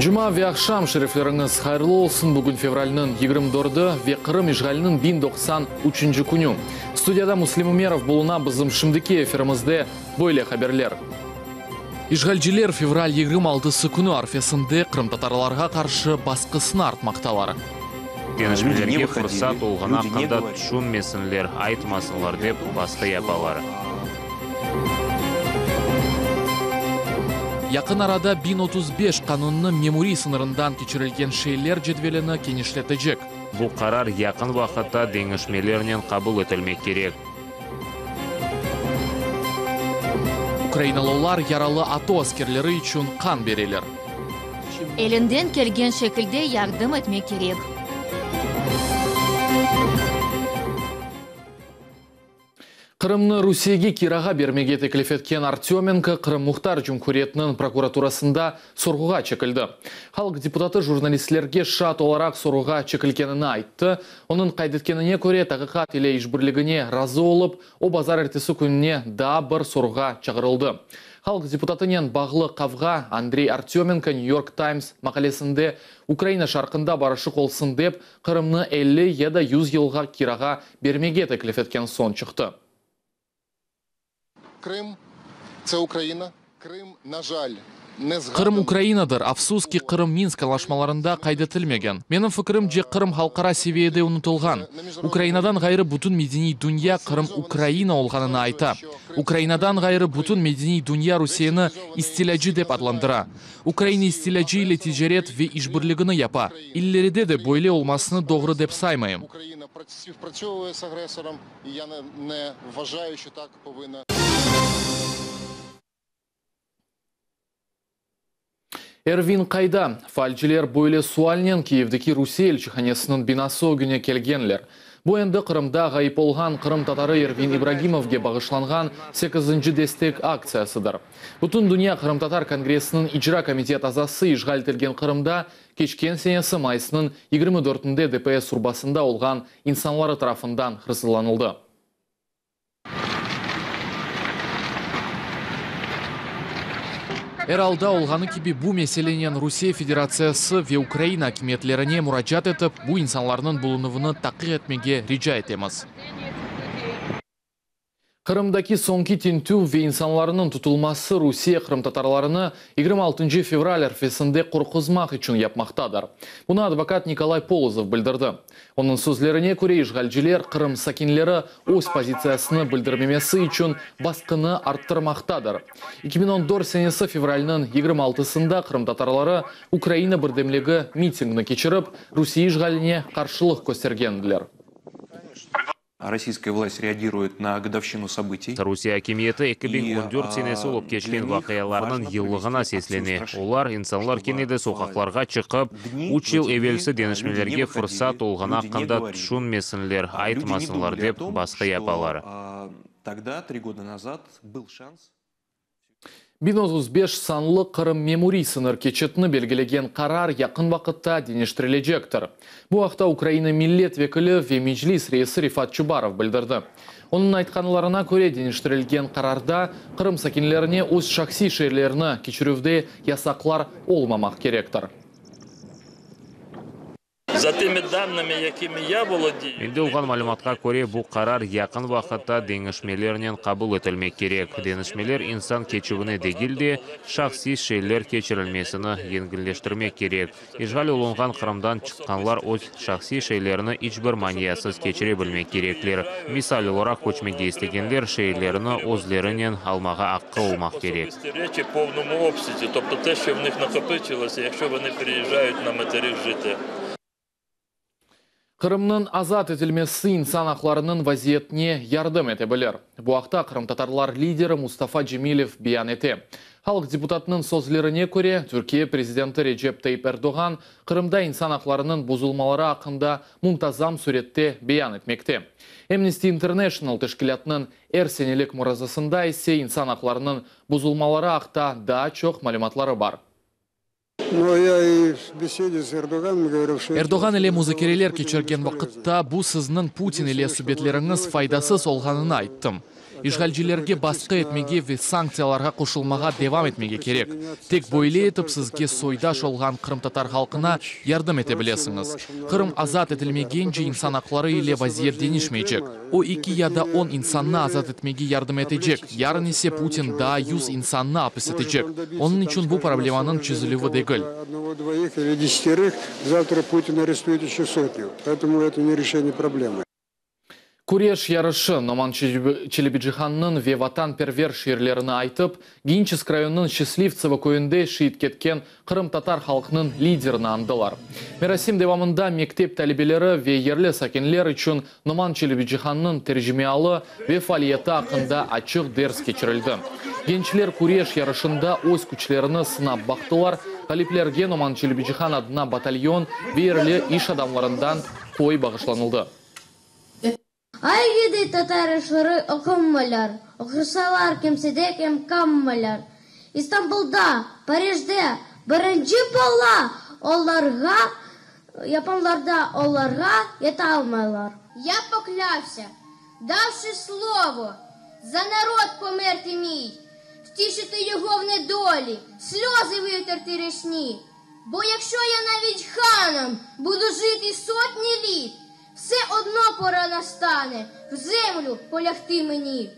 Cuma ve aqşam şerefleriñiz hayırlı olsun! Bugün fevralniñ 24-i ve Qırım işğaliniñ 1093-nci künü. Studiyada Müslim Ümerov buluna, bizim şimdiki efirimizde böyle haberler. İşğalciler fevral 26-sı künü arfesinde qırımtatarlarğa qarşı basqısını artmaqtalar. Deñişmelerge fırsat olğanı aqqında tüşünmesinler, aytmasınlar dep basqı yapalar. Yaqın arada 1035 qanunnı memuriy sıñırından keçirilgen şeyler cedvelini kenişletecek. Bu qarar yaqın vaqıtta deñişmelernen qabul etilmek kerek. Ukrainalılar yaralı ATO askerleri içün qan bereler. Elinden kelgen şekilde yardım etmek kerek. Qırımnı Rusiyege kirağa bermege teklif etken Artömenko Qırım Muhtar Cumhuriyetiniñ prokuraturasında sorğuğa çekildi. Halq deputatı jurnalistlerge şaat olaraq sorğuğa çekilgenini ayttı. Onıñ qayd etkenine köre, taqiqat ile işbirligine razı olıp, o bazarertesi kününe daa bir sorğuğa çağırıldı. Halq deputatınen bağlı qavğa Andrey Artömenko New York Times maqalesinde Ukraina şarqında barışıq olsun dep, Qırımnı 50 ya da 100 yılğa kirağa bermege teklif etken soñ çıqtı. Krım, tse Ukraina. Krım, na jal, ne zğadanıy. Qırım Ukrainadır. Afsus ki, Qırım Minsk añlaşmalarında qayd etilmegen. Menim fikirimce, Qırım halqara seviyede unutılğan. Ukrainadan ğayrı bütün medeniy dünya Qırım Ukraina olğanını ayta. Ukrainadan ğayrı bütün medeniy dünya Rusiyeni istilâcı dep adlandıra. Ukraina istilâcı ile ticaret ve işbirligini yapa. İlleride de böyle olmasını doğru dep saymayım. Ervin qayda? Faalciler böyle sualnen Kiyevdeki Rusiye elçihanesiniñ binası ögüne kelgenler. Bu endi Qırımda ğayıp olğan qırımtatarı Ervin İbragimovge bağışlanğan sekizinci destek aktsiyasıdır. Bütündünya qırımtatar kongressiniñ icra komitet azası işğal etilgen Qırımda keçken senesi mayısnıñ 24-nde DPS urbasında olğan insanları tarafından hırsızlanıldı. Er alda olğanı kibi, bu meselenen Rusiye Federatsiyası ve Ukraina akimiyetlerine muracaat etip, bu insanlarnıñ bulunuvını taqiq etmege rica etemiz. Qırımdaki soñki tintüv ve insanlarnıñ tutulması Rusiye qırımtatarlarını 26 fevral arfesinde qorquzmaq içün yapmaqtadır. Bunı advokat Nikolay Polozov bildirdi. Onıñ sözlerine köre, işğalciler Qırım sakinleri öz pozitsiyasını bildirmemesi içün basqını arttırmaqtadır. 2014 senesi fevralniñ 26-sında qırımtatarları Ukraina birdemligi mitingni keçirip, Rusiye işğaline qarşılıq köstergendiler. Rossiyskaya vlast reagiruet na godovşçinu sobıtiy. Rusiye akimiyeti 2014 senesi olıp keçken vaqialarnıñ yıllığına seslene. Olar, insanlar kene de soqaqlarğa çıqıp, üç yıl evelsi deñişmelerge fırsat olğanı aqqında tüşünmesinler, aytmasınlar dep basqı yapalar. 1035 sanlı Qırım memuriy sıñır keçitini belgilegen qarar yaqın vaqıtta deñiştirilecektir. Bu aqta Ukraina millet vekili ve Meclis reisi Refat Çubarov bildirdi. Onıñ aytqanlarına köre, deñiştirilgen qararda Qırım sakinlerine öz şahsiy şeylerini keçirüvde yasaqlar olmamaq kerektir. Za timi dannımi, yakimi ya volodiyu. Mende olğan malümatqa köre, bu qarar yaqın vaqıtta deñişmelernen qabul etilmek kerek. Deñişmeler insan keçüvini degil de, şahsiy şeyler keçirilmesini yengilleştirmek kerek. İşğal olunğan Qırımdan çıqqanlar öz şahsiy şeylerini iç bir maniasız keçire bilmek kerekler. Misal olaraq, köçmege istegenler şeylerini özlerinen almağa aqqı olmaq kerek. Qırımnıñ azat etilmesi insan aqlarınıñ vaziyetine yardım ete bilir. Bu aqta qırımtatarlar lideri Mustafa Cemilev beyan ete. Halq deputatınıñ sözlerine köre, Türkiye prezidenti Recep Tayyip Erdoğan Qırımda insan aqlarınıñ bozulmaları aqqında muntazam sürette beyan etmekte. Amnesty International teşkilâtınıñ er senelik muracasında ise insan aqlarınıñ bozulmaları aqta daa çoq malümatları bar. Erdoğan ile muzakereler keçirgen vaqıtta, bu sizniñ Putin ile subetleriñiz faydasız olğanını ayttım. İşğalcilerge basqı etmege ve sanktsiyalarğa qoşulmağa devam etmege kerek. Tek böyle etip sizge soydaş olğan qırımtatar halqına yardım ete bilesiñiz. Qırım azat etilmegence insan aqları ile vaziyet deñişmeycek. O eki ya da on insannı azat etmege yardım etecek, yarın ise Putin daa yuz insannı apis etecek. Onıñ içün bu problemanıñ çezilüvi degil. Küreş yarışı, Noman Çelebicihannıñ ve vatanperver şiirlerini aytıp, Geniçesk rayonınıñ Şçaslivtsevo köyünde şiit ketken qırımtatar halqınıñ liderini añdılar. Merasim devamında mektep talebeleri ve yerli sakinler içün Noman Çelebicihannıñ tercimeialı ve faaliyeti aqqında açıq ders keçirildi. Gençler küreş yarışında öz küçlerini sınap baqtılar, ğaliplerge Noman Çelebicihan adına batalyon ve yerli iş adamlarından qoy bağışlanıldı. Ay gidi tatar yaşları oqunmaylar, Oqursalar kimsede kem qalmaylar. İstanbulda, Parijde birinci bola olarğa Yaponlarda olarğa yetalmaylar. Ya poklâvsâ, davşi slovo, za narod pomerti miy, Vtişiti yogo v nedolі, slьози витерти рясні. Бо якщо я навіть ханом буду жити сотні літ, Все одно пора настане в землю полягти мені.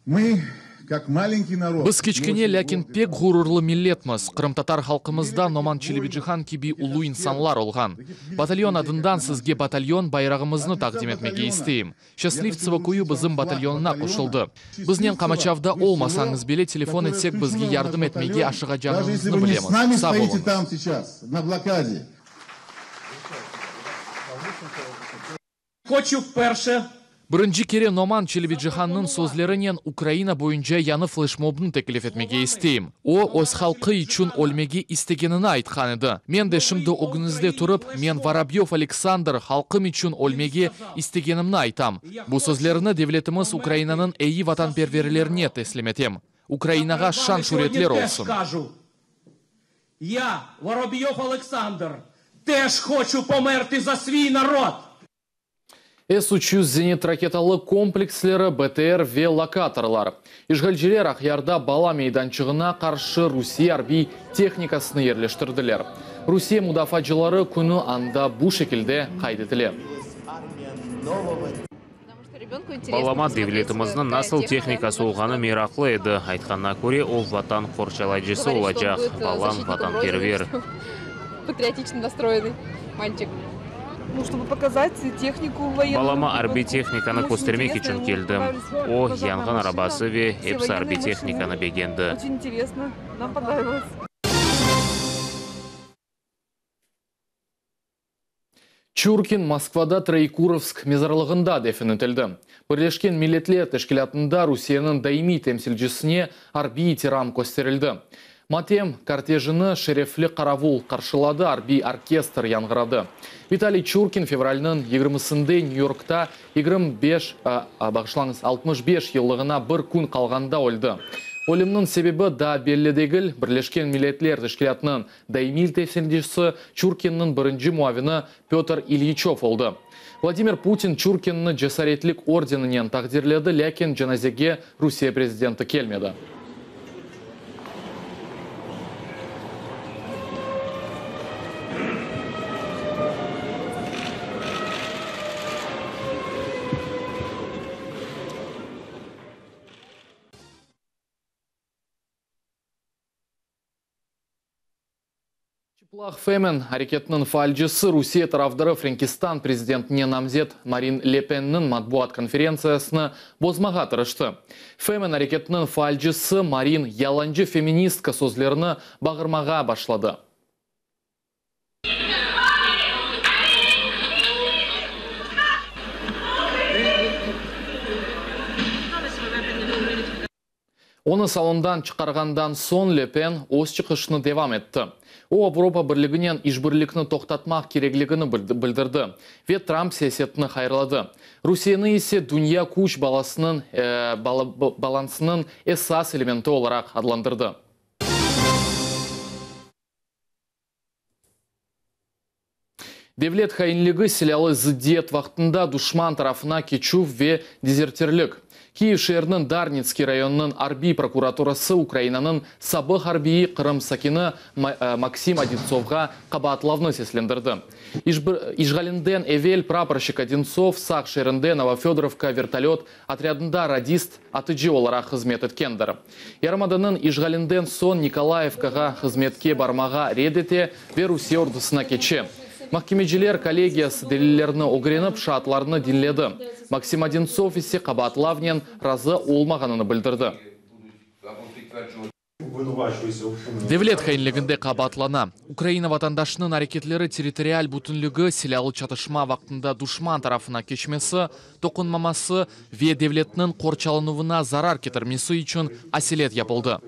Мы, kak malenkiy narod. Biz kiçkene, lâkin pek ğururlı milletmiz. Qırımtatar halqımızda Noman Çelebicihan kibi ulu insanlar olğan. Batalyon adından sizge batalyon bayrağımıznı taqdim etmege isteyim. Şçaslivtsevo köyü bizim batalyonına qoşuldı. Biznen qamaçavda olmasañız bile, telefon etsek bizge yardım etmege aşığacağıñıznı bilemiz. Sağ oluñız. Birinci kere Noman Çelebicihannıñ sözlerinen Ukraina boyunca yañı fleşmobnı teklif etmege isteyim. O, öz halqı içün ölmege istegenini aytqan edi. Men de şimdi ögüñizde turıp, men Vorobyov Aleksandr halqım içün ölmege istegenimni aytam. Bu sözlerni devletimiz Ukrainanıñ eyi vatanperverlerine teslim etem. Ukrainağa şan-şüretler olsun! Ya, Vorobyov Oleksandr, tej hoçu pomerti za sviy narod! S 300 zenit raketalı kompleksleri, BTR ve lokatorlar. İşğalciler Aqyarda bala meydançığına qarşı Rusiye arbiy tehnikasını yerleştirdiler. Rusiye mudafaacıları künü anda bu şekilde qayd etile. Balama devletimizniñ nasıl tehnikası olğanı meraqlı edi. Aytqanına köre, o, Vatan qorçalayıcısı olacaq. Balam vatanperver. Balama arbiy tehnikanı köstermek içün keldim. O, yanğın arabası ve episi arbiy tehnikanı begendi. Çurkin Moskvada Troyekurovsk mezarlığında defin etildi. Birleşken Milletler Teşkilâtında Rusiyeniñ daimiy temsilcisine arbiy itiram kösterildi. Matem kortejini şerefli qaravul qarşıladı, arbiy orkestr yañğıradı. Vitaliy Çurkin fevralniñ yigirmisinde Nyü-Yorkta 25, bağışlañız, 65 yıllığına bir kün qalğanda öldi. Ölümniñ sebebi daa belli degil, Birleşken Milletler Teşkilâtınıñ Daimiy temsilcisi Çurkinniñ birinci muavini Pötr İlyiçöv oldı. Vladimir Putin Çurkinni Cesaretlik ordeninen taqdirledi, lâkin cenazege Rusiye prezidenti kelmedi. Çıplaq Femen areketiniñ faalcisi, Rusiye tarafdarı Frenkistan prezidentine namzet Marin Le Penniñ matbuat konferentsiyasını bozmağa tırıştı. Femen areketiniñ faalcisi Marin yalancı feministka sözlerini bağırmağa başladı. Onı salondan çıqarğandan soñ Le Pen öz çıqışını devam etti. O, Avropa Birliginen işbirlikni toqtatmaq kerekligini bildirdi ve Tramp siyasetini hayırladı, Rusiyeni ise dünya küç balansınıñ esas elementi olaraq adlandırdı. Devlet hainligi, silâlı zıddiyet vaqtında duşman tarafına keçüv ve dezertirlik. Kiyev şeeriniñ Darnitskiy rayonınıñ arbiy prokuraturası Ukrainanıñ sabıq arbiyi, Qırım sakini Maksim Odintsovğa qabaatlavnı seslendirdi. İşğalinden evel praporşçik Odintsov Saq şeerinde Novofödorovka vertolöt otrâdında radist, atıcı olaraq hızmet etkendir. Yarımadanıñ işğalinden soñ Nikolayevkağa hızmetke barmağa red ete ve Rusiye ordusına keçe. Mahkemeciler kollegiyası delillerni ögrenip, şaatlarnı diñledi. Maksim Odintsov ise qabaatlavnen razı olmağanını bildirdi. Devlet hainliginde qabaatlana. Ukraina vatandaşınıñ areketleri territorial bütünligi, silâlı çatışma vaqtında duşman tarafına keçmesi, toqunmaması ve devletniñ qorçalanuvına zarar ketirmesi içün aselet yapıldı.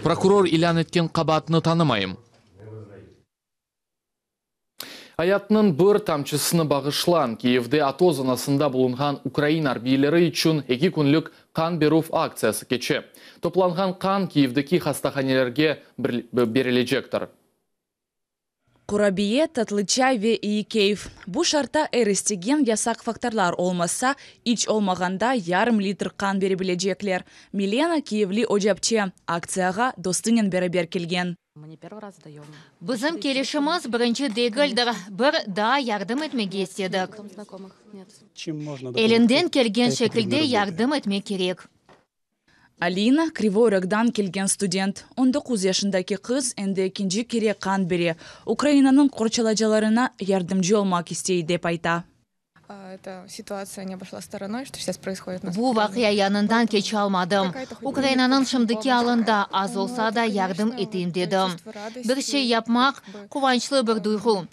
Prokuror ilân etken qabaatnı tanımayım. Ayatnıñ bir tamçısını bağışlan, Kiyevde ATO zonasında bulunğan ukrain arbiyleri içün eki künlük qan berüv aktsiyası keçe. Toplanğan qan Kiyevdeki hastahanelerge berilecektir. Qurabiye, tatlı çay ve iyi keyf. Bu şartta er istegen, yasaq faktorlar olmasa, iç olmağanda yarım litr qan bere bilecekler. Milena, kiyevli ocapçe, aktsiyağa dostunen beraber kelgen. Bizim kelişimiz birinci degildir, bir daa yardım etmege istedik. Elinden kelgen şekilde yardım etmek kerek. Alina, Krivoy Rogdan kelgen student. On doquz yaşındaki qız endi ekinci kere qan bere, Ukrainanıñ qorçalacılarına yardımcı olmaq istey, dep ayta. Bu vaqia yanından keçalmadım. Ukrainanıñ şimdiki alında az olsa da yardım eteyim dedim. Bir şey yapmaq, quvançlı bir duyğu.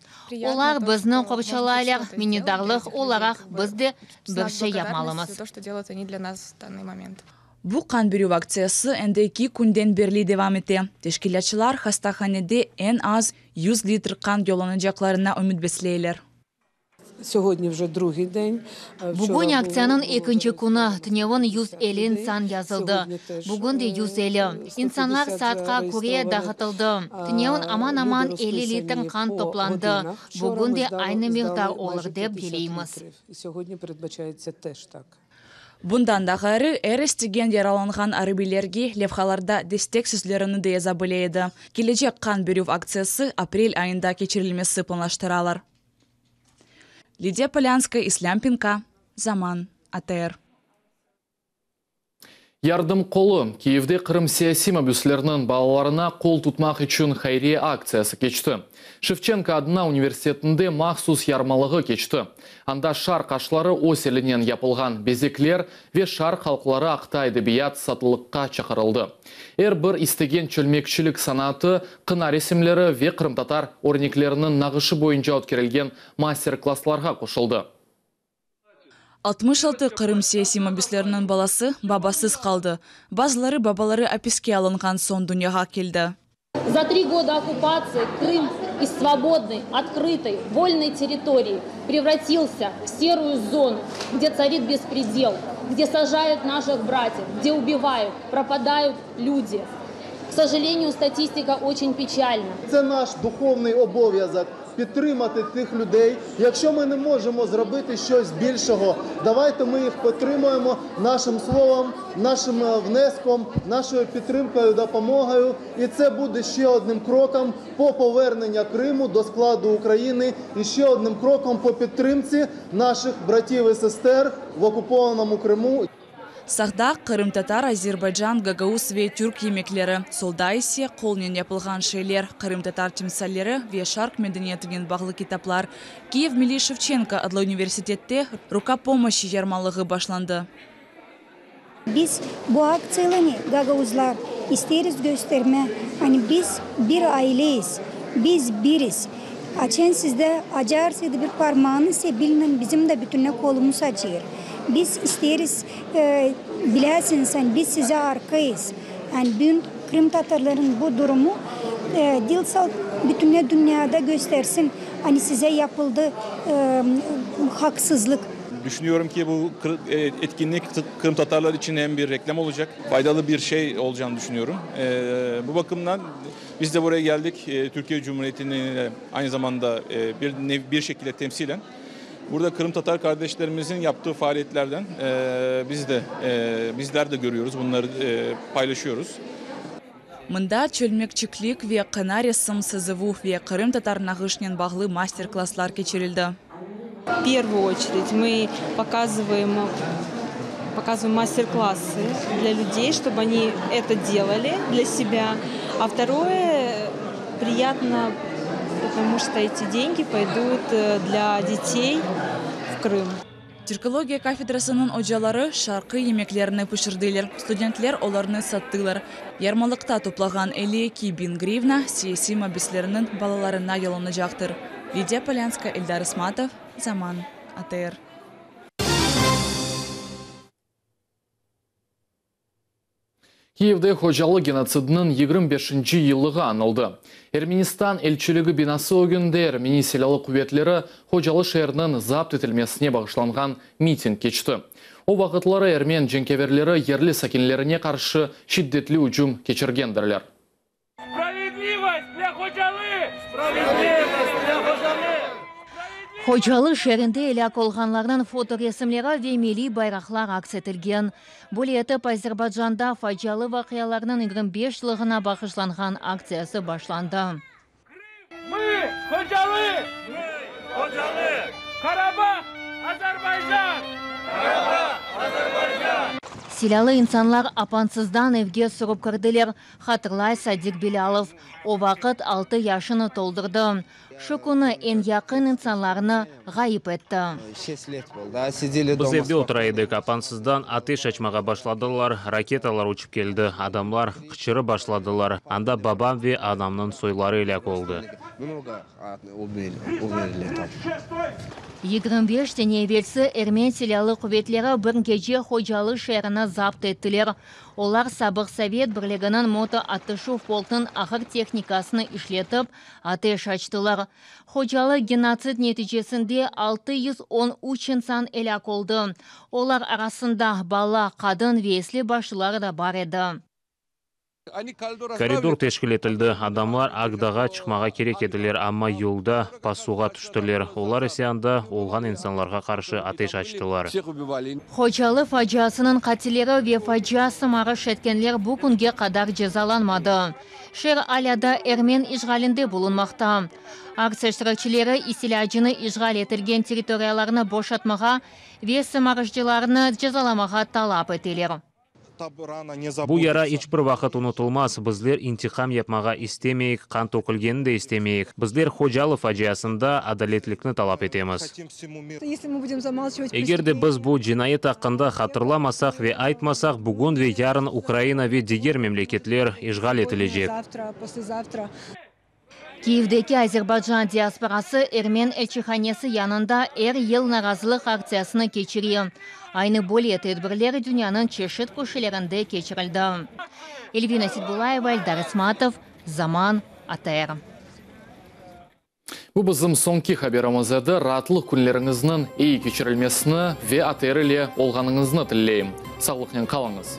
Olar bizni qorçalaylar, minnetdarlıq olaraq biz de bir şey yapmalımız. Bu qan berüv aktsiyası endi eki künden berli devam ete. Teşkilâtçılar hastahanede eñ az 100 litr qan yollanacaqlarına ümüt besleyler. Bugün aktsiyanıñ ekinci künü, tünevin 150 insan yazıldı, bugün de 150. İnsanlar saatqa köre dağıtıldı. Tünevin aman-aman 50 litr qan toplandı, bugün de aynı miqdar olur, dep beleymiz. Bundan da ğayrı, er istegen yaralanğan arbiylerge levhalarda destek sözlerini de yaza bile edi. Kelecek qan berüv aktsiyası aprel ayında keçirilmesi planlaştıralar. Lidiya Polânskaya, İslâm Pinka, Zaman, ATR. Yardım qolu, Kiyevde Qırım siyasiy mabüsleriniñ balalarına qol tutmaq içün hayriye aktsiyası keçti. Şevçenko adına universitetinde mahsus yarmalığı keçti. Anda şarq aşları, öz elinen yapılğan bezekler ve şarq halqları aqta edebiyat satılıqqa çaqırıldı. Er bir istegen çölmekçilik sanatı, qına resimleri ve qırımtatar örnekleriniñ nağışı boyunca ötkerilgen master-klasslarğa qoşuldı. 66 Qırım siyasiy mabüsleriniñ balası babasız qaldı. Bazıları babaları apiske alınğan soñ dünyağa keldi. За три года оккупации Крым из свободной, открытой, вольной территории превратился в серую зону, где царит беспредел, где сажают наших братьев, где убивают, пропадают люди. К сожалению, статистика очень печальна. Це наш духовний обов'язок підтримати тих людей. Якщо ми не можемо зробити щось більшого, давайте ми їх підтримуємо нашим словом, нашим е, внеском, нашою підтримкою, допомогою. І це буде ще одним кроком по поверненню Криму до складу України і ще одним кроком по підтримці наших братів і сестер в окупованому Криму. Sağda qırımtatar, azerbaycan, gagauz ve türk yemekleri, solda ise qolnen yapılğan şeyler, qırımtatar timsalleri ve şarq medeniyetinen bağlı kitaplar. Kiyev Milliy Şevçenko adlı universitette Ruka pomoşçi yarmalığı başlandı. Biz bu aktsiyalarnı gagauzlar isteriz gösterme, hani biz bir aileyiz, biz biriz. Açen sizde acıarsa bir parmağıñız bilmem bizim de bütünle qolumız acıyır. Biz isteriz, bilesiñiz, yani biz size arqayız. Yani bugün qırımtatarlarnıñ bu durumu dilsal bütüne dünyada göstersin, hani size yapıldı haqsızlıq. Düşünüyorum ki, bu etkinlik qırımtatarlar içün em bir reklam olacaq, faydalı bir şey olacağını düşünüyorum. Bu bakımdan biz de buraya geldik, Türkiye Cumhuriyetini aynı zamanda bir bir şekilde temsilen. Burada qırımtatar kardeşlerimizin yaptığı faaliyetlerden biz de bizler de görüyoruz, bunları paylaşıyoruz. Mında çölmekçiklik ve qına resim sızıvuv ve qırımtatar nağışnen bağlı master-klasslar keçirildi. V первую очередь мы показываем, показываем мастер-классы для людей, чтобы они это делали для себя. А второе, приятно, потому что эти деньги пойдут для детей в Крым. Türkologiya kafedrasınıñ ocaları şarqiy yemeklerini pişirdiler, studentler olarnı sattılar. Yarmalıqta toplağan 52 biñ grivna siyasiy mabüslerniñ balalarına yollanacaqtır. Lidiya Polânskaya, Eldar Ismatov, Zaman, ATR. Kiyevde Hocalı genotsidiniñ 25 yıllığı añıldı. Ermenistan elçiligi binası ögünde Ermeni silâlı quvetleri Hocalı şeeriniñ zapt etilmesine bağışlanğan miting keçti. O vaqıtları ermen cenkâverleri yerli sakinlerine qarşı şiddetli ücüm keçirgendirler. Справедливость для Ходжалы! Справедливость для Ходжалы! Hocalı şeerinde elâk olğanlarnıñ fotoresimleri ve milliy bayraqlar aks etilgen. Böyle etip Azerbaycanda facialı vaqialarnıñ 25 yıllığına bağışlanğan aktsiyası başlandı. Мы Ходжалы! Ходжалы! Карабах! Азербайджан! Карабах! Азербайджан! Silâlı insanlar apansızdan evge sürip kirdiler, hatırlay Sadik Bilâlov. O vaqıt 6 yaşını toldurdı. Şu künü eñ yaqın insanlarını ğayıp etti. Biz evde otura edik, apansızdan ateş açmağa başladılar, raketalar uçıp keldi, adamlar qıçırıp başladılar. Anda babam ve anamnıñ soyları elâk oldı. Много умерли там. 25 sene evelsi ermen silâlı quvetleri bir gece Hocalı şeerini zapt ettiler. Olar sabıq Sovet Birliginiñ moto atışuv polkunıñ ağır tehnikasını işletip, ateş açtılar. Hocalı genotsid neticesinde 613 insan elâk oldı. Olar arasında bala, qadın ve esli başlılar da bar edi. Koridor teşkil etildi, adamlar Aqdağğa çıqmağa kerek ediler, amma yolda pusuğa tüştiler. Olar ise anda olğan insanlarğa qarşı ateş açtılar. Hocalı faciasınıñ qatilleri ve facia sımarış etkenler bu künge qadar cezalanmadı. Şeer alâ da ermen işğalinde bulunmaqta. Aktsiya iştirakçileri istilâcını işğal etilgen territoriyalarnı boşatmağa ve sımarışçılarnı cezalamağa talap eteler. Bu yara iç bir vaqıt unutılmaz. Bizler intiqam yapmağa istemeyik, qan tökülgenini de istemeyik. Bizler Hocalı faciasında adaletlikni talap etemiz. Если мы будем замалчивать Eger de biz bu cinayet aqqında hatırlamasaq ve aytmasaq, bugün ve yarın Ukraina ve diger memleketler işğal etilecek. Завтра, послезавтра. Kiyevdeki Azerbaycan diasporası ermen elçihanesi yanında er yıl narazılıq aktsiyasını keçire. Aynı böyle tedbirler dünyanıñ çeşit köşelerinde keçirildi. Elvina Sitbulayeva, Eldar Ismatov, Zaman, ATR. Bu bizim soñki haberimiz edi. Raatlıq künleriñizniñ eyi keçirilmesini ve ATR ile olğanıñıznı tileyim. Sağlıqnen qalıñız.